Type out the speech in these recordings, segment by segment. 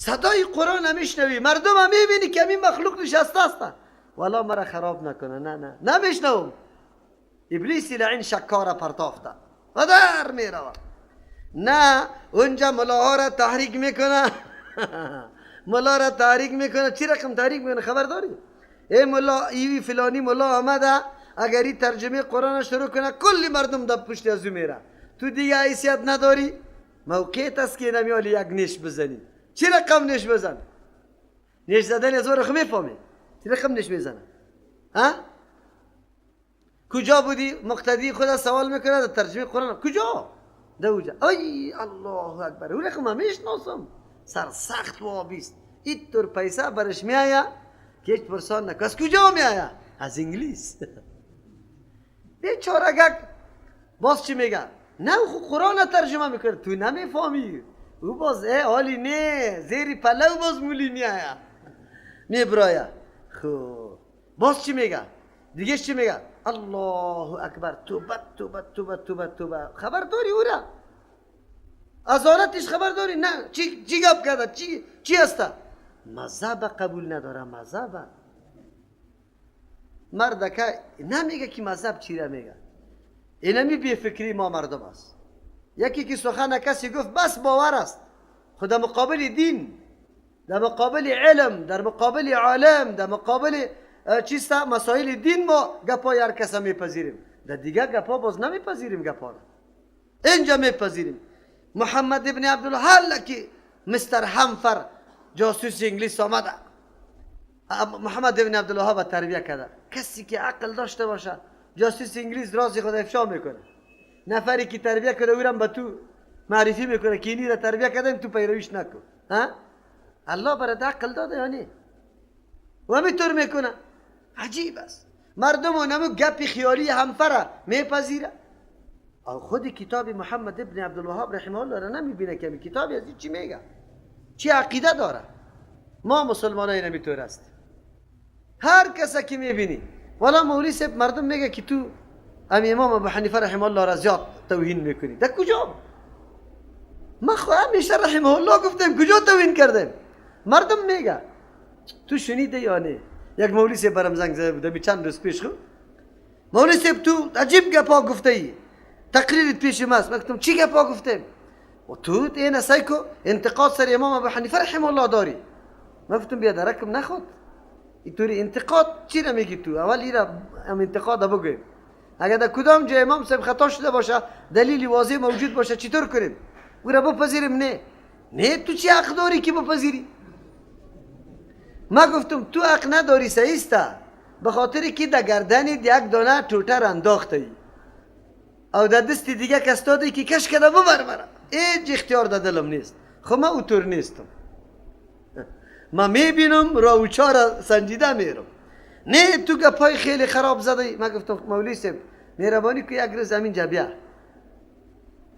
صدای قرآن نمیشنوی، مردم هم میبینی که این مخلوق نشسته است، والا مرا خراب نکنه، نه نه نمیشنوم. ابلیس لعین شکار پرتافته و در میروه. نه اونجا ملاها را تحریک میکنه. ملا را تحریک میکنه. چی رقم تحریک میکنه خبر داری؟ ای ملا، ای فلانی ملا آمده، اگر این ترجمه قرآن شروع کنه کلی مردم در پشت از او میره، تو دیگه حیثیت نداری. موقعیت است که نمیالی یک نیش بزنی. چی رقم نیش بزن؟ نیش زدن از او میفهمی چی رقم نیش میزنه؟ ها؟ کجا بودی؟ مقتدی خدا سوال میکنه در ترجمه قرآن کجا؟ در اوجا. ای الله اکبر، او رقم میشناسم، سرسخت وابیست، اینطور پیسه برش میآید که هیچ پرسان نکن. از کجا میآید؟ از انگلیس. بیچاره گک باز چی میگه؟ نه خو قرآن ترجمه میکنه، تو نمیفهمی. او باز ای حالی نه، زیر پلو باز مولی میآید میبراید. خب باز چی میگه؟ دیگه چی میگه؟ الله اکبر، توبه توبه توبه توبه توبه. خبر داری او را؟ از حالتش خبر داری؟ نه. چی گپ کرده؟ چی هسته؟ مذهب قبول نداره. مذهب مردکه نمیگه که مذهب چی را میگه. اینمی بی فکری ما مردم است. یکی که سخن کسی گفت بس باور است، خدا مقابل دین، در مقابل علم، در مقابل عالم، در مقابل چیست مسائل دین ما گپای هر کس میپذیریم، در دیگه گپا باز نمیپذیریم. گپا را اینجا میپذیریم. محمد ابن عبدالوهاب که مستر همفر جاسوس انگلیس آمده، محمد ابن عبدالوهاب تربیه کرده. کسی که عقل داشته باشه جاسوس انگلیس راز خود افشا میکنه. نفری که تربیه کرده او را به تو معرفی میکنه که اینی را تربیه کردیم تو پیرویش نکن. ها؟ الله برات عقل داده یا نه؟ و همینطور میکنه. عجیب است. مردم اونمو گپ خیالی همفره میپذیره. او خود کتاب محمد ابن عبدالوهاب رحمه الله را نمیبینه که کتاب از چی میگه، چی عقیده داره. ما مسلمانای نمیطور است. هر کس که میبینی والا مولوی صاحب مردم میگه که تو امام ابو حنیفه رحمه الله را زیاد توهین میکنی. در کجا؟ ما خو همیشه رحمه الله گفتیم، کجا توهین کردیم؟ مردم میگه تو شنیده یا نه؟ یک مولوی صاحب برام زنگ زده بود چند روز پیش. خو مولوی صاحب تو عجیب گپا گفته ای، تقریرت پیش ماست. من گفتم چی گپا گفتم؟ و تو اینا سایکو انتقاد سر امام ابو حنیفه رحمه الله داری. من گفتم بیا درکم نخود اینطوری انتقاد چی را میگی تو؟ اول ایرا هم انتقاد بگویم. اگر در کدام جای امام صاحب خطا شده باشه، دلیل واضح موجود باشه، چطور کنیم؟ او را بپذیریم؟ نه نه، تو چی حق داری که بپذیری؟ ما گفتم تو حق نداری صحیح است، به خاطر که در گردن یک دانه توتر انداخته ای او در دست دیگه کس داده که کش کرده ببر مرا، هیچ اختیار در دلم نیست. خب من اوتور نیستم، ما میبینم راوچا را سنجیده میرم. نه تو گپای خیلی خراب زده. ما گفتم مولوی صاحب مهربانی که یک روز همینجا بیا،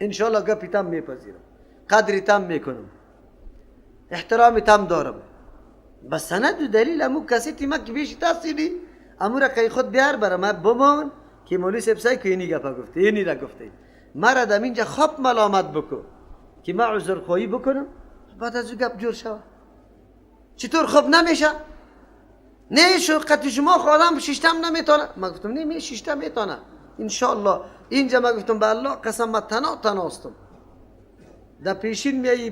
انشالله گپی تم میپذیرم، قدری تم میکنم، احترامی تم دارم، بس سند و دلیل امو کسی تیما که بیشی تحصیلی امو را که خود بیار برا ما بمان که مولوی صاحب سعی که اینی گپا گفته اینی را گفته، مرا در اینجا خواب ملامت بکن که ما عذرخواهی بکنم، بعد از او گپ جور شود. چطور خوب نمیشه؟ نه شو قطع شما خالم شیشتم نمیتونه. ما گفتم نه می شیشتم میتونه انشالله. اینجا ما گفتم به الله قسم ما تنها تناستم، در پیشین میایی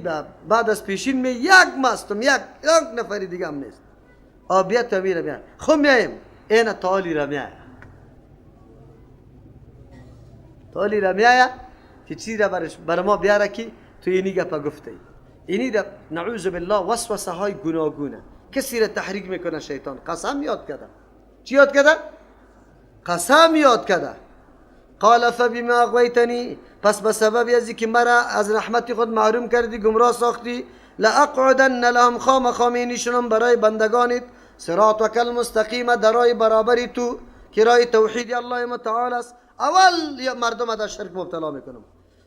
بعد از پیشین می یک مستم، یک نفری دیگه هم نیست. آبیت میره میاد خب میایم اینا تالی را میایم، تالی را میایم که چی را بر ما بیاره که تو اینی گپا گفته ای. اینی را نعوذ بالله وسوسه های گوناگونه کسی را تحریک میکنه شیطان. قسم یاد کرده. چی یاد کرده؟ قسم یاد کرده. قال فبما اغویتنی، پس به سبب از که مرا از رحمت خود محروم کردی، گمراه ساختی، لاقعدن لهم خامخا نشنم برای بندگانت صراطک المستقیم، درای برابری تو که رای توحید الله متعال است. اول مردم در شرک مبتلا میکنم.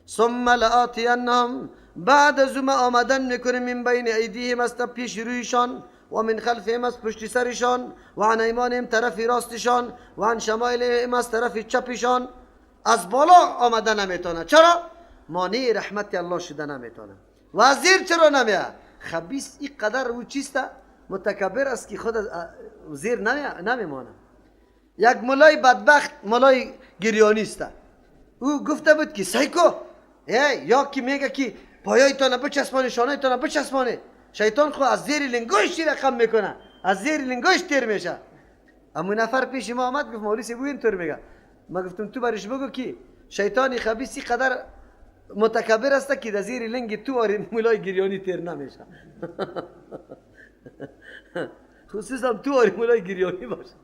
ثم لآتینهم، بعد از ما آمدن میکنیم، من بین ایدیهم از پیش رویشان، و من خلفهم از پشت سرشان، و عن ایمانهم طرف راستشان، و عن شمایلهم از طرف چپشان. از بالا آمده نمیتونه. چرا؟ مانع رحمت الله شده نمیتونه. وزیر چرا نمیاد؟ خبیث اینقدر او چیست متکبر است که خود زیر نمیمانه. یک ملای بدبخت، ملای گریانی است، او گفته بود که سایکو یا که میگه که پایایتان بچسبانه، شانهایتان بچسبانه. شیطان خو از زیر لنگاش رقم میکنه، از زیر لنگاش تیر میشه. اما نفر پیش ما آمد گفت مولوی صاحب اینطور میگه. ما گفتم تو برش بگو که شیطان خبیث قدر متکبر است که در زیر لنگ تو آره مولای گریانی تیر نمیشه. خصوصا تو آره مولای گریانی باشه.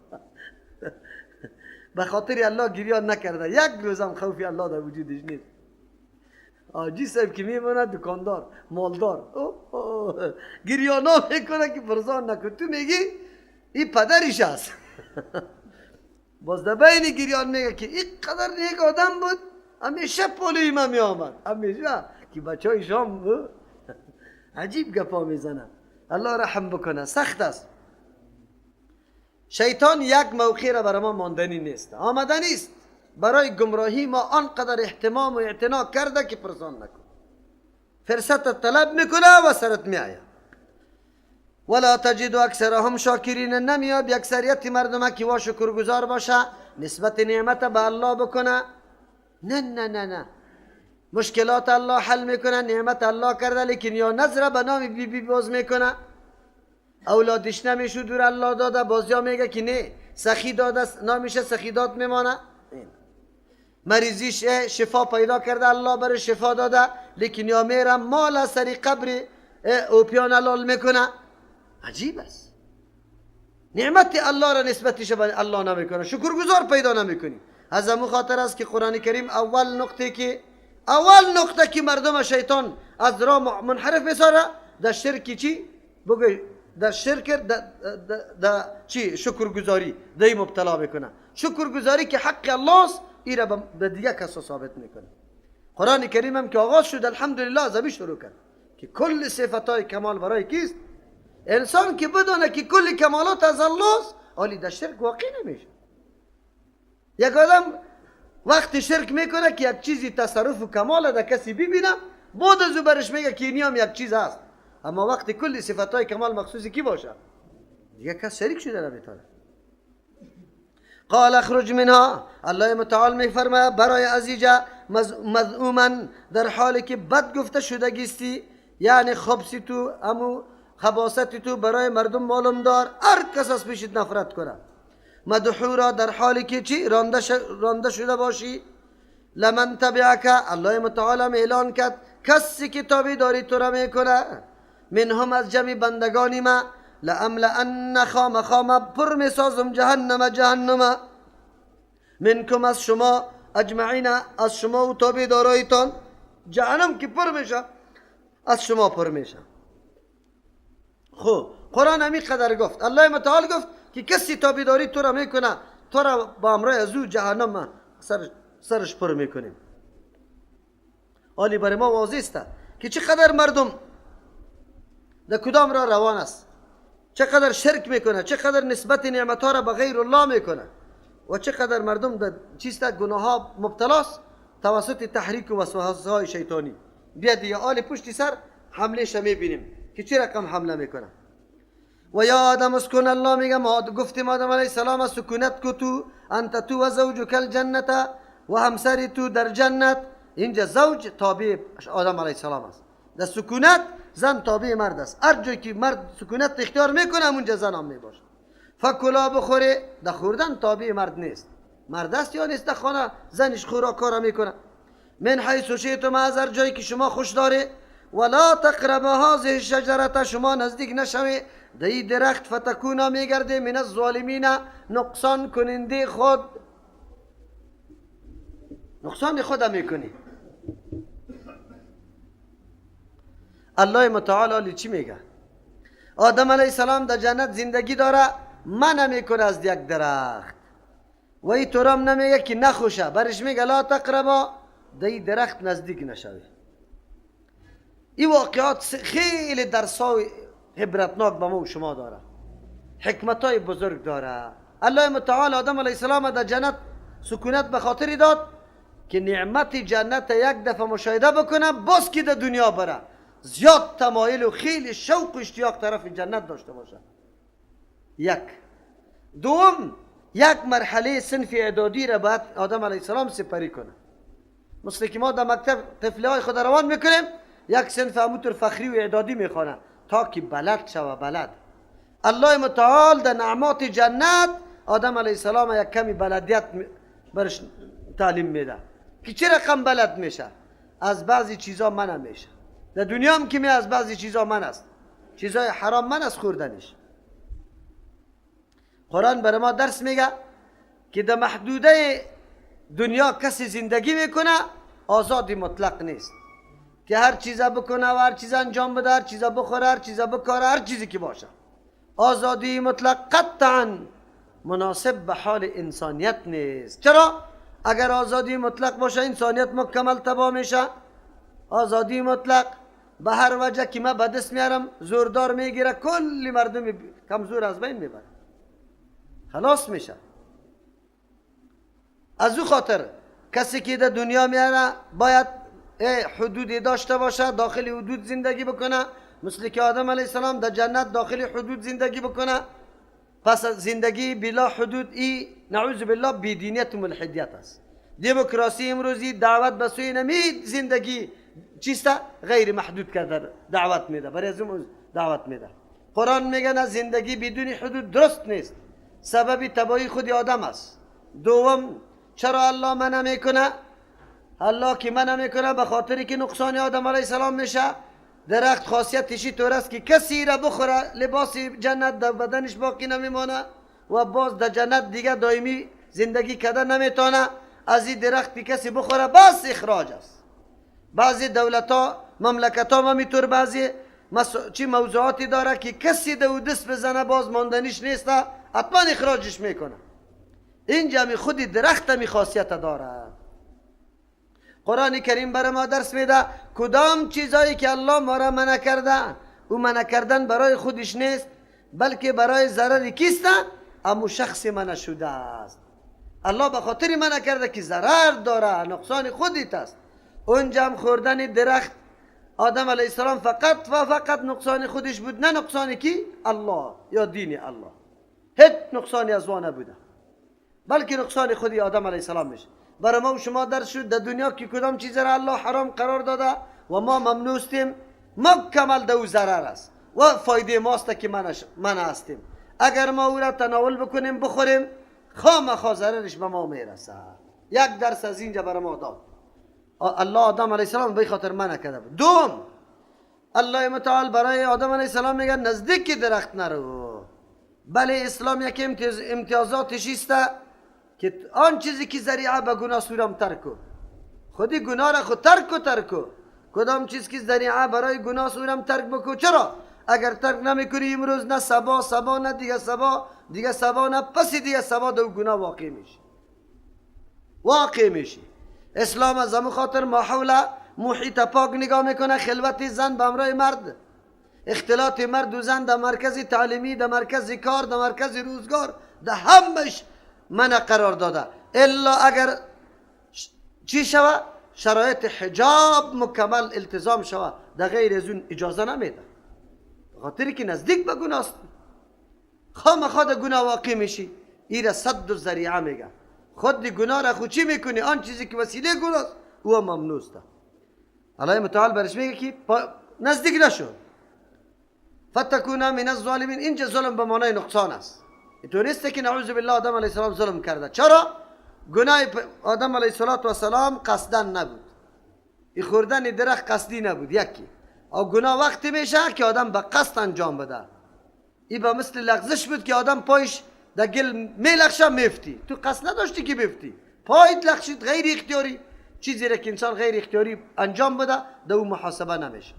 به خاطر الله گریان نکرده، یک روزم خوف الله در وجودش نیست. آجی صاحب که میمونه دکاندار مالدار گریانا میکنه که فرزان نکن، تو میگی این پدرش است. باز در بین گریان میگه که اینقدر نیک آدم بود، همیشه پولوی من میآمد، همیشه که بچه های شام بود. عجیب گپا میزنه. الله رحم بکنه، سخت است. شیطان یک موقع را برای ما ماندنی نیست، آمده نیست. برای گمراهی ما آنقدر اهتمام و اعتنا کرده که پرسان نکن. فرصت طلب میکنه و سرت میآید. ولا تجد اکثرهم شاکرین، نمیاب اکثریت مردم که وا شکرگزار باشه، نسبت نعمت به الله بکنه. نه نه نه نه، مشکلات الله حل میکنه، نعمت الله کرده، لیکن یا نظر به نام بی بی باز میکنه، اولادش نمیشه دور الله داده، بازیا میگه که نه سخی داده نمیشه، سخی داد میمانه. مریضیش شفا پیدا کرده، الله برای شفا داده، لیکن یا میره مال سری قبر اوپیان لال میکنه. عجیب است. نعمت الله را نسبتش به الله نمیکنه، شکرگزار پیدا نمیکنی. از همون خاطر است که قرآن کریم اول نقطه که مردم شیطان از راه منحرف میساره در شرک چی؟ بگو در شرک در چی؟ شکرگزاری دی مبتلا میکنه. شکرگزاری که حق الله است، ای را به دیگه کسا ثابت میکنه. قرآن کریم هم که آغاز شد الحمدلله از همی شروع کرد که کل صفتهای کمال برای کیست؟ انسان که بدانه که کل کمالات از الله است، حالی در شرک واقع نمیشه. یک آدم وقتی شرک میکنه که یک چیزی تصرف و کمال در کسی ببینه، بعد از او برش میگه که اینی هم یک چیز هست. اما وقتی کل صفتهای کمال مخصوص کی باشه، دیگه کس شریک شده نمیتونه. قال اخرج منها، الله متعال میفرماید برای ازیجا مذعوما، در حالی که بد گفته شدگیستی، یعنی خبثی تو، امو خباثت تو برای مردم معلوم دار، هر کس از پیشت نفرت کنه. مدحورا، در حالی که چی؟ رانده شده باشی. لمن تبعک، الله متعال اعلان کرد کسی که تابعداری تو را میکنه، منهم از جمع بندگانی ما، لأملأن خام خام پر میسازم جهنم جهنم، منکم از شما، اجمعین از شما و تابعدارایتان، جهنم که پر میشه از شما پر میشه. خب قرآن همی قدر گفت. الله متعال گفت که کسی تابعداری تو را میکنه، تو را با امرای از او جهنم سرش پر میکنیم. حالی برای ما واضح است که چقدر مردم در کدام را روان است، چقدر شرک میکنه، چقدر نسبت نعمت ها را به غیر الله میکنه و چقدر مردم در چیست گناه ها مبتلاست توسط تحریک و وسوسه های شیطانی. بیا دیگه آل پشت سر حمله میبینیم که چه رقم حمله میکنه. و یا آدم اسکن، الله میگه ما گفتیم آدم علیه السلام سکونت کو تو، انت تو و زوجک الجنت، و همسری تو در جنت. اینجا زوج تابع آدم علیه السلام است. در سکونت زن تابع مرد است. هر جایی که مرد سکونت اختیار میکنه همونجا زن هم میباشه. فکلا بخوره، در خوردن تابع مرد نیست. مرد است یا نیست در خانه زنش خوراک کار میکنه. من حیث شئتم، از هر جایی که شما خوش داره. ولا تقرب هذه الشجره، شما نزدیک نشوی دی درخت، فتکونا میگرده من الظالمین، نقصان کننده خود، نقصان خود میکنی. الله متعال چی میگه؟ آدم علیه السلام در جنت زندگی داره، منع میکنه از یک درخت و ای تورم نمیگه که نخوشه، برش میگه لا تقربا، دی درخت نزدیک نشوی. این واقعات خیلی درسای عبرتناک به ما و شما داره، حکمتای بزرگ داره. الله متعال آدم علیه السلام در جنت سکونت به خاطری داد که نعمت جنت یک دفعه مشاهده بکنه، باز که در دنیا بره. زیاد تمایل و خیلی شوق و اشتیاق طرف جنت داشته باشه. یک. دوم، یک مرحله صنف اعدادی را باید آدم علیه السلام سپری کنه. مثل که ما در مکتب طفله های خود روان میکنیم، یک صنف همونطور فخری و اعدادی میخوانه تا که بلد شوه. بلد الله متعال در نعمات جنت آدم علیه السلام یک کمی بلدیت برش تعلیم میده که چه رقم بلد میشه. از بعضی چیزا منع میشه. در دنیا هم که می از بعضی چیزا من است، چیزای حرام من است خوردنش. قرآن برای ما درس میگه که در محدوده دنیا کسی زندگی میکنه آزادی مطلق نیست که هر چیزا بکنه و هر چیز انجام بده، هر چیزا بخوره، هر چیزا بکاره، هر چیزی که باشه. آزادی مطلق قطعا مناسب به حال انسانیت نیست. چرا؟ اگر آزادی مطلق باشه انسانیت مکمل تباه میشه. آزادی مطلق به هر وجه که ما به دست میارم زوردار میگیره، کلی مردم کمزور از بین میبره، خلاص میشه. از او خاطر کسی که در دنیا میاره باید حدودی داشته باشه، داخل حدود زندگی بکنه، مثل که آدم علیه السلام در جنت داخل حدود زندگی بکنه. پس زندگی بلا حدود ای نعوذ بالله بیدینیت و ملحدیت است. دموکراسی امروزی دعوت به سوی نمید زندگی چیست؟ غیر محدود کرده دعوت میده، برای از اون دعوت میده. قرآن میگه نه، زندگی بدون حدود درست نیست، سبب تباهی خود آدم است. دوم، چرا الله منع میکنه؟ الله که منع میکنه به خاطر که نقصان آدم علیه السلام میشه. درخت خاصیتش طور است که کسی را بخوره لباس جنت در بدنش باقی نمیمانه و باز در جنت دیگه دائمی زندگی کرده نمیتونه. از این درخت که کسی بخوره بس اخراج است. بعضی دولت ها مملکت ها میتور بعضی چی موضوعاتی داره که کسی دو دست بزنه باز ماندنیش نیست، حتما اخراجش میکنه. اینجا می خودی درخت می خاصیت داره. قرآن کریم برای ما درس میده کدام چیزایی که الله ما را منع کرده، او منع کردن برای خودش نیست بلکه برای ضرر کیست؟ امو شخص منع شده است. الله به خاطر منع کرده که ضرر داره، نقصان خودت است. اونجا هم خوردن درخت آدم علیه السلام فقط و فقط نقصان خودش بود، نه نقصان کی؟ الله یا دین الله. هیچ نقصانی از او نبوده، بلکه نقصان خودی آدم علیه السلام میشه. برای ما و شما درس شد در دنیا که کدام چیز را الله حرام قرار داده و ما ممنوع مکمل دو ضرر است و فایده ماست که من هستیم. اگر ما او را تناول بکنیم بخوریم خامخا ضررش به ما میرسه. یک درس از اینجا برای ما داد الله آدم علیه السلام به خاطر منع کرده بود. دوم، الله متعال برای آدم علیه السلام میگه نزدیک درخت نرو. بله اسلام یک امتیازاتش است که آن چیزی که ذریعه به گناه سورم ترک کو، خودی گناه را خود ترک کو، کدام چیز که ذریعه برای گناه سورم ترک بکو. چرا؟ اگر ترک نمیکنی امروز نه سبا، سبا نه دیگه سبا، دیگه سبا نه پس دیگه سبا دو گناه واقع میشه، واقع میشه. اسلام از همون خاطر ماحول محیط پاک نگاه میکنه، خلوت زن به همراه مرد، اختلاط مرد و زن در مرکز تعلیمی، در مرکز کار، در مرکز روزگار، در همش منع قرار داده، الا اگر چی شوه؟ شرایط حجاب مکمل التزام شوه، در غیر از اون اجازه نمیده، خاطری که نزدیک به گناه است، خامخا در گناه واقع میشی. ایره سد و ذریعه میگه. خود گناه را خود چی میکنی؟ آن چیزی که وسیله گناه است او ممنوع است. الله متعال برش میگه که نزدیک نشو، فتکونا من الظالمین. اینجا ظلم به معنای نقصان است. تو نیست که نعوذ بالله آدم علیه السلام ظلم کرده. چرا؟ گناه آدم علیه السلام قصدن نبود، ای خوردن درخت قصدی نبود یکی. او گناه وقتی میشه که آدم به قصد انجام بده. ای به مثل لغزش بود که آدم پایش در گل میلخشه میفتی، تو قصد نداشتی که بفتی، پایت لغشید غیر اختیاری. چیزی را که انسان غیر اختیاری انجام بده در او محاسبه نمیشه.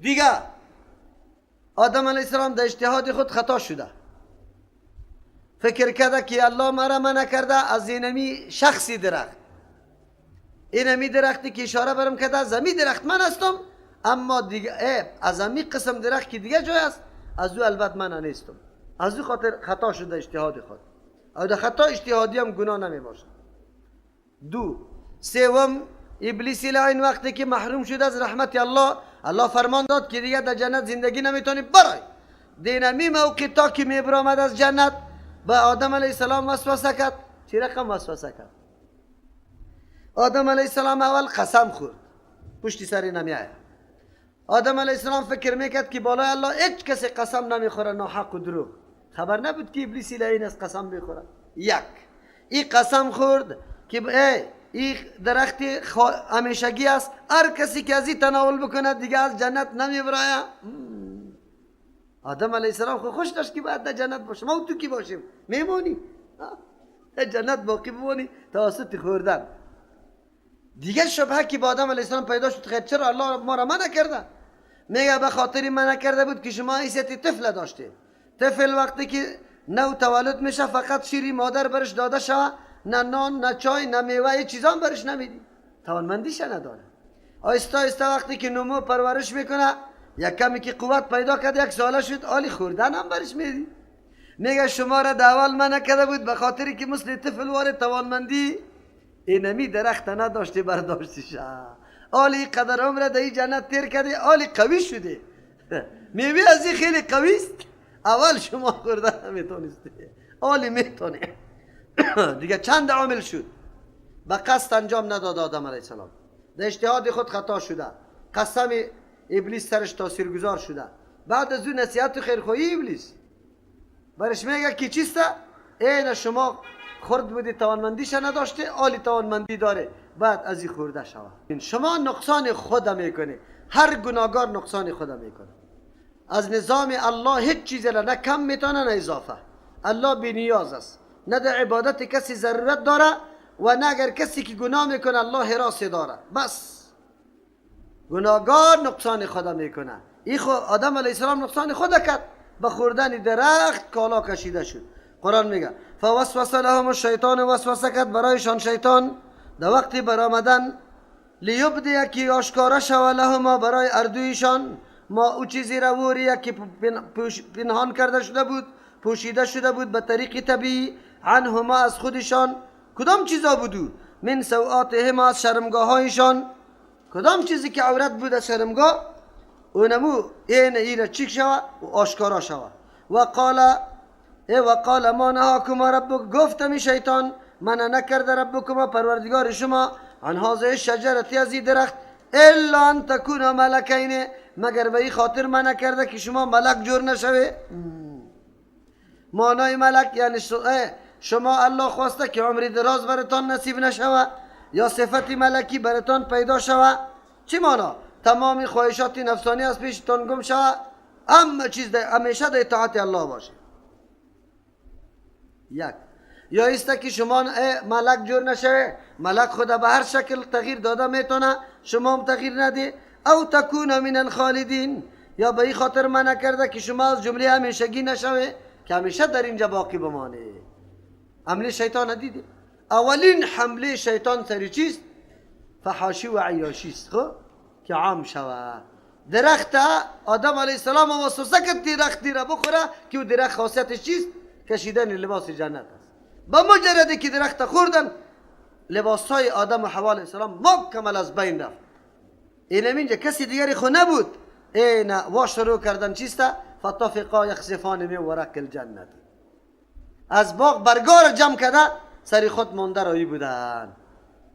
دیگه آدم علیه السلام در اجتهاد خود خطا شده، فکر کرده که الله مرا منع کرده از اینمی شخصی درخت، اینمی درختی که اشاره برم کرده از امی درخت من هستم، اما دیگه از امی قسم درخت که دیگه جای است از او البته من نیستم. از او خاطر خطا شده اجتهاد خود. او در خطا اجتهادی هم گناه نمی باشه. دو سوم، ابلیس لعین وقتی که محروم شد از رحمت الله، الله فرمان داد که دیگه در جنت زندگی نمیتونی برای. دینمی موقع تا که میبرآمد از جنت به آدم علیه السلام وسوسه کرد. چی رقم وسوسه کرد؟ آدم علیه السلام اول قسم خورد، پشتی سری نمیآید. آدم علیه السلام فکر میکرد که بالای الله هیچ کسی قسم نمیخوره، ناحق و دروغ. خبر نبود که ابلیس لعین از قسم میخوره. یک این قسم خورد که این درخت همیشگی است، هر کسی که از این تناول بکنه دیگه از جنت نمیبراید. آدم علیه السلام خوش داشت که باید در جنت باشه، ما تو کی باشیم میمونی در جنت باقی بمونی توسط خوردن. دیگه شبهه که با آدم علیه السلام پیدا شد، خیر چرا الله ما را منع کرده؟ میگه به خاطر منع کرده بود که شما حیثیت طفل داشته. طفل وقتی که نو تولد میشه فقط شیری مادر برش داده شوه، نه نان نه چای نه میوه، چیزا هم برش نمیدی، توانمندیش نداره. آهسته آهسته وقتی که نمو پرورش میکنه، یک کمی که قوت پیدا کرد، یک ساله شد، آلی خوردن هم برش میدی. میگه شما را در اول منع کرده بود به خاطری که مثل طفل وار توانمندی اینمی درخت نداشتی برداشتیش. آلی قدر عمر در این جنت تیر کرده، آلی قوی شده، میوه از این خیلی قوی است. اول شما خوردن نمیتونستی، آلی میتونه. دیگه چند عامل شد به قصد انجام نداد آدم علیه السلام، در اجتهاد خود خطا شده، قسم ابلیس سرش تاثیرگذار شده. بعد از اون نصیحت خیرخواهی ابلیس برش میگه که چیسته؟ این شما خرد بودی توانمندیش نداشته، آلی توانمندی داره، بعد از این خورده شود. شما نقصان خود میکنی، هر گناهگار نقصان خود میکنه. از نظام الله هیچ چیزی را نه کم میتونه نه اضافه. الله بی نیاز است، نه در عبادت کسی ضرورت داره و نه اگر کسی که گناه میکنه الله حراس داره. بس گناهگار نقصان خود میکنه. این خو آدم علیه السلام نقصان خود کرد، به خوردن درخت کالا کشیده شد. قرآن میگه فوسوس لهم الشیطان، وسوسه کرد برایشان شیطان در وقتی برآمدن، لیبدی که آشکارا شوه لهما برای اردویشان ما او چیزی را وریه که پنهان کرده شده بود، پوشیده شده بود به طریق طبیعی، عنهما از خودشان. کدام چیزا بودو؟ من سوآتهما از شرمگاه هایشان. کدام چیزی که عورت بود از شرمگاه اونمو این ایره چیک شوه و آشکارا شوه. و قال ما نهاکما ربک، گفتمی شیطان من نکرده ربکما پروردگار شما عن هذه الشجرة از این درخت الا ان تکونا ملکین، مگر به این خاطر من نکرده که شما ملک جور نشوه. معنای ملک یعنی شما الله خواسته که عمری دراز براتان نصیب نشوه یا صفت ملکی براتان پیدا شوه. چی معنا؟ تمام خواهشات نفسانی از پیشتان گم شوه، اما چیز ده همیشه در اطاعت الله باشه. یک یا ایسته که شما ملک جور نشوه، ملک خود به هر شکل تغییر داده میتونه، شما هم تغییر نده. او تکون من الخالدین، یا به این خاطر منع کرده که شما از جمله همیشگی نشوه که همیشه در اینجا باقی بمانه. حمله شیطان دیدی؟ اولین حمله شیطان سری چیست؟ فحاشی و عیاشی است، خب که عام شوه. درخت آدم علیه السلام وسوسه کرد درختی را بخوره که او درخت خاصیتش چیست؟ کشیدن لباس جنت است. با مجردی که درخت خوردن لباس های آدم و حوا علیه السلام مکمل از بین رفت. اینم اینجا کسی دیگری خو نبود. این وا شروع کردن چیست؟ فطفقا یخسفان من ورق الجنت، از باغ برگار جمع کرده سری خود مانده رایی بودن.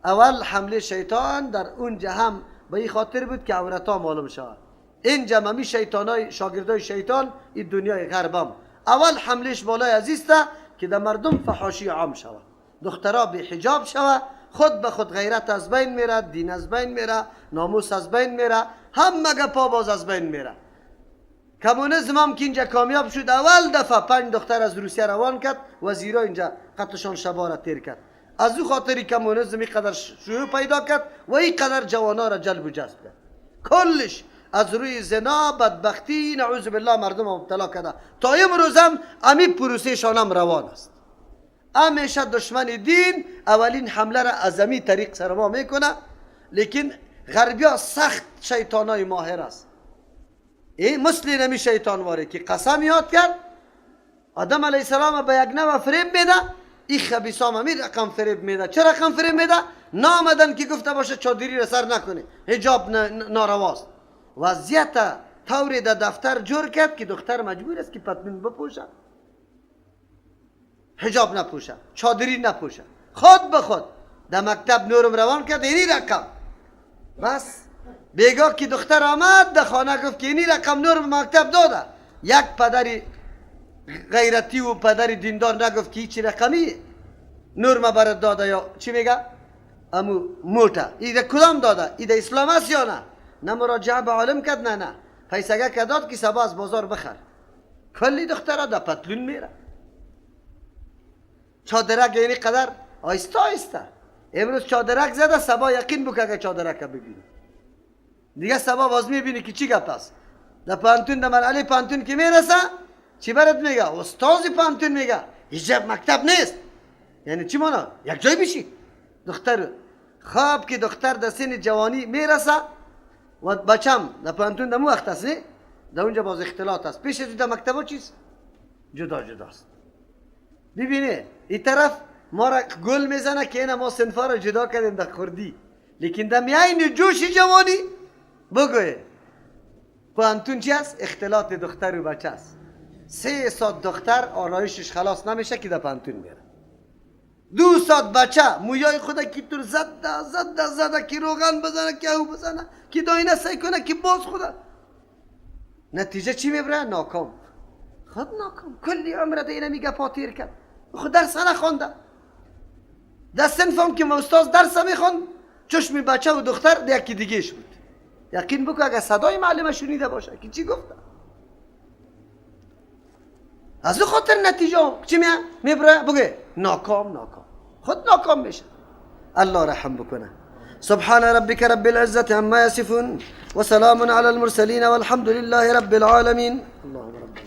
اول حمله شیطان در اونجا هم به این خاطر بود که عورتا معلوم شود. اینجا ممی شیطانای شاگردای شیطان این دنیای غربم اول حملهش بالای عزیزته که در مردم فحاشی عام شود، دخترا بی حجاب شود، خود به خود غیرت از بین میره، دین از بین میره، ناموس از بین میره، همه گپا باز از بین میره. کمونیسم هم که اینجا کامیاب شد، اول دفعه 5 دختر از روسیه روان کرد، وزیرا اینجا قطشان شبا را تیر کرد. از او خاطری کمونیسم اینقدر شیوع پیدا کرد و اینقدر جوانا را جلب و جذب کرد. کلش از روی زنا، بدبختی، نعوذ بالله مردم مبتلا کرده. تا امروز هم امی پروسه شان هم روان است. همیشه دشمن دین اولین حمله را از امی طریق سر ما میکنه، لیکن غربیا سخت شیطانای ماهر است. این مثل نمی شیطان واره که قسم یاد کرد آدم علیه السلام به یک نوع فریب میده، این خبیث هم همین رقم فریب میده. چه رقم فریب میده؟ نامدن که گفته باشه چادری را سر نکنه، حجاب نارواست. وضعیت طوری در دفتر جور کرد که دختر مجبور است که پتلون بپوشه، حجاب نپوشه، چادری نپوشه. خود به خود در مکتب نورم روان کرد اینی رقم. بس بیگاه که دختر آمد در خانه گفت که اینی رقم نورم مکتب داده. یک پدر غیرتی و پدر دیندار نگفت که هیچ رقمی نورم برات داده یا چی میگه؟ امو موته ایده کدام داده؟ ایده اسلام است یا نه؟ نه مراجعه به عالم کرد، نه نه پیسگه که داد که صبا از بازار بخر. کلی دخترها در پتلون میره، چادرک یعنی قدر آیسته آیسته. امروز چادرک زده، صبا یقین بکن که چادرک ببینی دیگه، صبا باز میبینی که چی گپ است. در پانتون، در مرحله پانتون که میرسه چی برات میگه؟ استاد پانتون میگه حجاب مکتب نیست. یعنی چی مانا؟ یک جای بشی دختر. خواب که دختر در سن جوانی میرسه و بچم در پانتون در مو وقت است، نه در اونجا باز اختلاط است. پیش از در مکتب چیز جدا جداست. ببینه این طرف ما را گل میزنه که اینا ما صنفا را جدا کردیم در خردی، لیکن در میان جوش جوانی بگوی پانتون چی است؟ اختلاط دختر و بچه است. 3 ساعت دختر آرایشش خلاص نمیشه که در پانتون میره. 2 ساعت بچه مویای خود کی تور زده زده زده، کی روغن بزنه، کی او بزنه، کی داینه سعی کنه، کی باز خوده. نتیجه چی میبره؟ ناکام. خود ناکام. کلی عمر ده اینه میگه پاتیر کرد، خود درس نخوانده. در صنفم که استاد درس میخوند چشم بچه و دختر یکی دیگهش بود. یقین بکن اگه صدای معلمه شنیده باشه که چی گفته. از او خاطر نتیجه چی میبره؟ بگه ناکام ناکام، خود ناکام میشه. الله رحم بکنه. سبحان ربك رب العزة عما يصفون وسلام على المرسلين والحمد لله رب العالمين. اللهم رب.